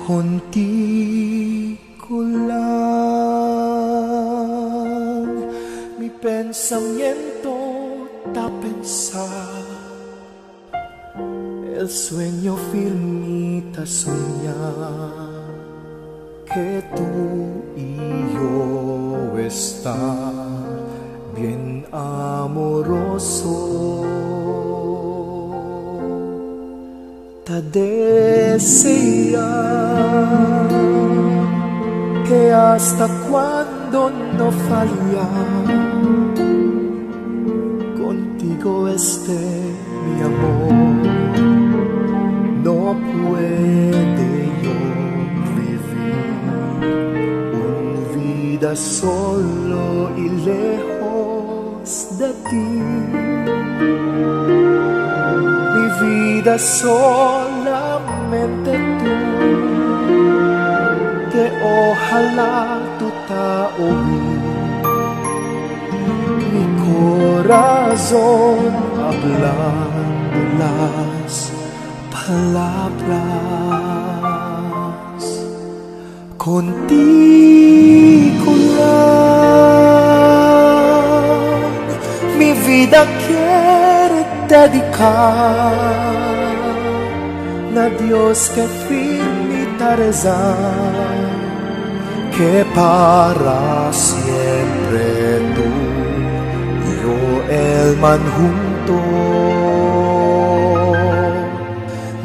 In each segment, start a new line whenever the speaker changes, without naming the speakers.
Contigo lang mi pensamiento ta pensar, el sueño firmita soñar que tú y yo estar bien amoroso. Ta desea que hasta cuando no falla contigo esté mi amor. No puede yo vivir un vida solo y lejos de ti. Mi vida solamente tú, que ojalá tú ta oír mi corazón hablando las palabras. Contigo lang mi vida quiere dedicar na Dios que firme rezar, que para siempre tú y yo el man junto.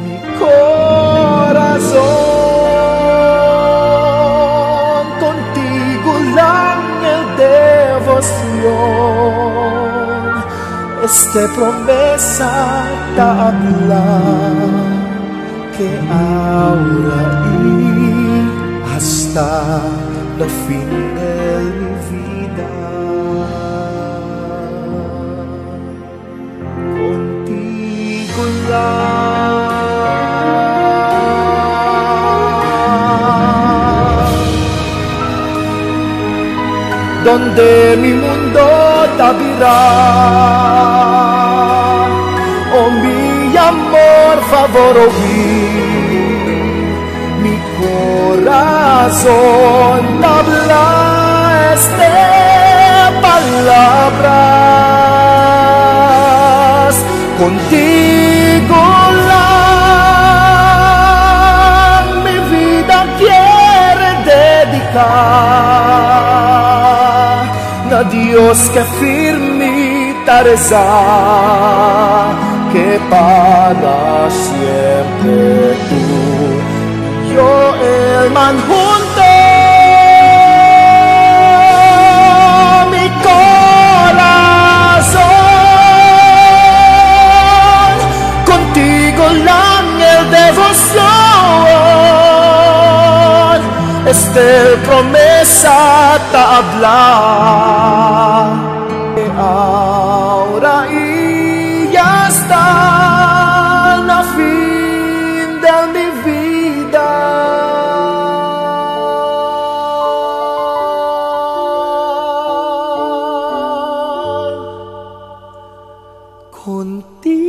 Mi corazón contigo lang el devoción, este promesa ta habla que ahora y hasta la fin de mi vida. Contigo lang, donde mi mundo tabirá, oh mi amor favor oír, mi corazón habla este palabras. Contigo lang mi vida quiere dedicar na Dios que firme rezar, que para siempre tú y yo el man junto. Mi corazón contigo lang el devoción, este promesa ta habla ahora y hasta la fin de mi vida. Contigo.